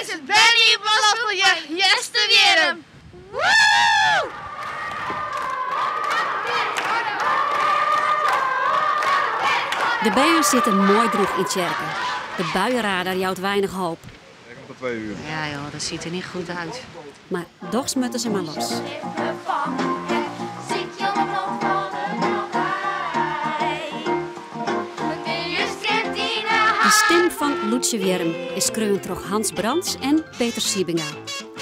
is it Bernieploffelje Easterwierrum! Woe! De bern sitte moai drûch yn tsjerke. De buienradar jout weinich hoop. Ja joh, dat ziet er niet goed uit. Mar dochs moatte se mar los. De stim fan Lûdsewierrum is skreaun troch Hans Brans en Peter Siebenga.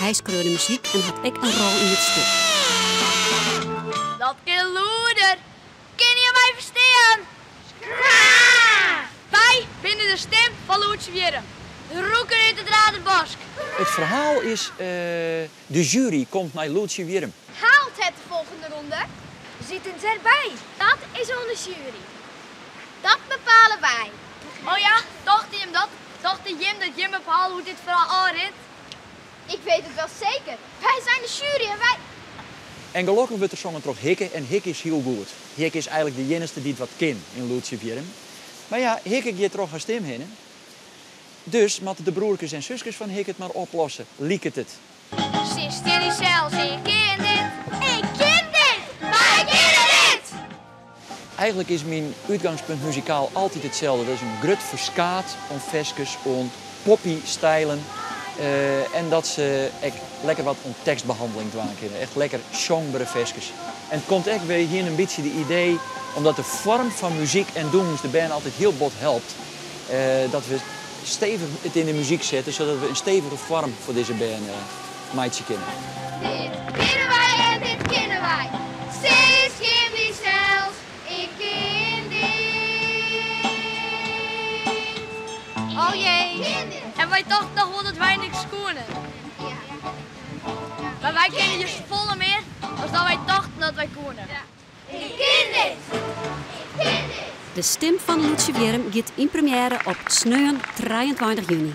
Hy skreau de muzyk en hat ek in rol yn it stik. Dat kin lûder. Kinne jo my ferstean? Wy binne de stim fan Lûdsewierrum, de roeker út it Raderbosk. It ferhaal is, de jury komt nei Lûdsewierrum. Haalt het de volgende ronde? Zitten ze erbij? Dat is oan de jury. Dat bepale wy. Oh ja, tochten jim dat? Tochten jim dat jim bepale hoe't dit ferhaal ôfrint? Ik weet het wel zeker. Wij zijn de jury en wij. En gelokkich wurdt der songen troch Hikke en Hikke is hiel goed. Hikke is eigenlik de iennichste dy't wat kin yn Lûdsewierrum. Mar ja, Hikke giet troch har stim hinne. Dus moatte de broerkes en suskes fan Hikke it mar oplosse, liket it. Sis tsjin dysels, ik kin dit, ik kin dit, wy kinne dit! Eigenlik is myn útgangspunt muzikaal altyd itselde, dat is in grut ferskaat oan ferskes, oan poppy stilen en dat se ek lekker wat oan tekstbehanneling dwaan kinne. Echt lekker sjongbere ferskes. En it komt ek, wy hiene in bytsje de idee, omdat de foarm fan muzyk en dûns de bern altyd hiel bot helpt, dat we stevich it yn de muzyk sette, sadat we in stevige foarm foar dizze bern meitsje kinne. Dit binne wy en dit kinne wy. Sis tsjin dysels, ik kin dit. Oh jee, en wy tochten noch wol dat wy niks koene. Mar wy kinne just folle mear as dat wy tochten dat wy koene. Ik kin dit! Ik kin dit! De stim fan Lûdsewierrum giet yn premjêre op sneon 23 juny.